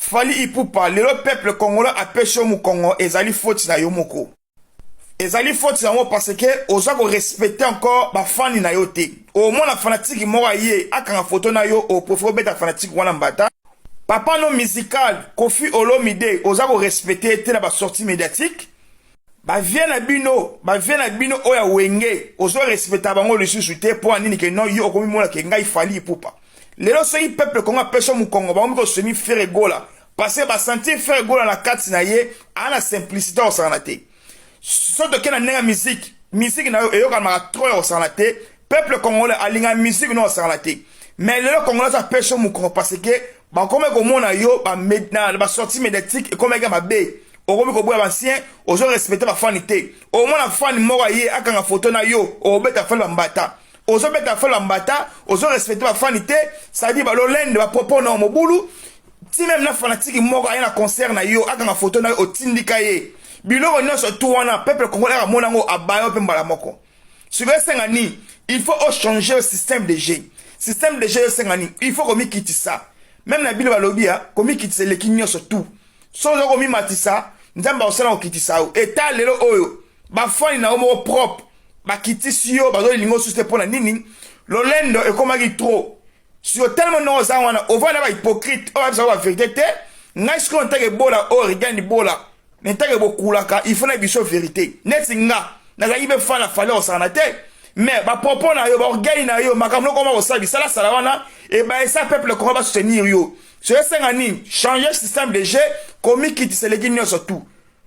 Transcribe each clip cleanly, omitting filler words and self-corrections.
Fally Ipupa, lelo peuple congolais apesi yo mokongo, ezali faute na yo moko. Ezali faute yango parce que oza ko respecter encore bafani na yo te. Omona fanatique moko aye akanga photo na yo, opréférer obeta fanatique wana mbata. Papa no musical Koffi Olomide, oza ko respecter te na basortie médiatique. Bavieux na bino, bavieux na bino oyo ya Wenge, ozo respecter bango lisusu te. Mpo anini? Ke non, yo okomi mona ke ngai Fally Ipupa. Lelo soki peuple Kongo apesi mokongo, bango kosemi Ferre Gola, parce que basentir Ferre Gola na kati na ye aa na simplicité akosakana te. So toke na ndenge ya musique, musique na yo eyokamaka trop ya kosakana te. Peuple congolais alinga musique no kosakana te. Mais lelo Congolais aza apesi mokongo parce que bakomi komona yo na basortie médiatique ekomaki mabe. Okomi koboya baancien, ozo respecter bafani te. Omona fani moko aye akanga foto na yo, obeta fani bambata, ozobeta fani bambata, ozo respecter bafani te. C'est-à-dire balolende, bapropos na mobulu ti même na fanatique moko aye na concert na yo, akanga foto na yo, otindika ye biloko nyonso tu wana. Peuple congolais akamona yango, abaya mpe mbala moko. Sikoyo esenga nini? Il faut ochanger système de jeu. Système de jeu esenga nini? Il faut komikitisa. Même na bino balobi ya komikitisa eleki nyonso tu. So oza komimatisa, Nzambe akosala kokitisa yo. Eta lelo oyo bafani na yo moko propre bakitisi yo, bazolinga osusu te. Mpo na nini? Lolendo ekomaki trop. Siko tellement ndenge oza wana, ovanda bahypocrite oyo babisaka bavérité te. Ngai sikoyo ntake bola oyo rigani bola ntake bokulaka, il faut na biso vérité. Neti nga nazalaki mpe fan na Fally kosakana te, mais bapropos na yo, baorgueil na yo, makambo nokoma kosala bisalasala wana, ebayesa peuple Kongo basoutenir yo. So esenga nini? Changer système de jeu. Komikitisa eleki nyonso tu.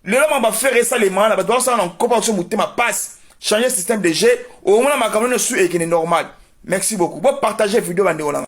Lelo ma baaffaire esalema na bato bakosala na nkopa so motema pasi. Changer système de jeu, omona makambo nyonso ekende normal. Merci beaucoup, bopartage video, bandeko nanga.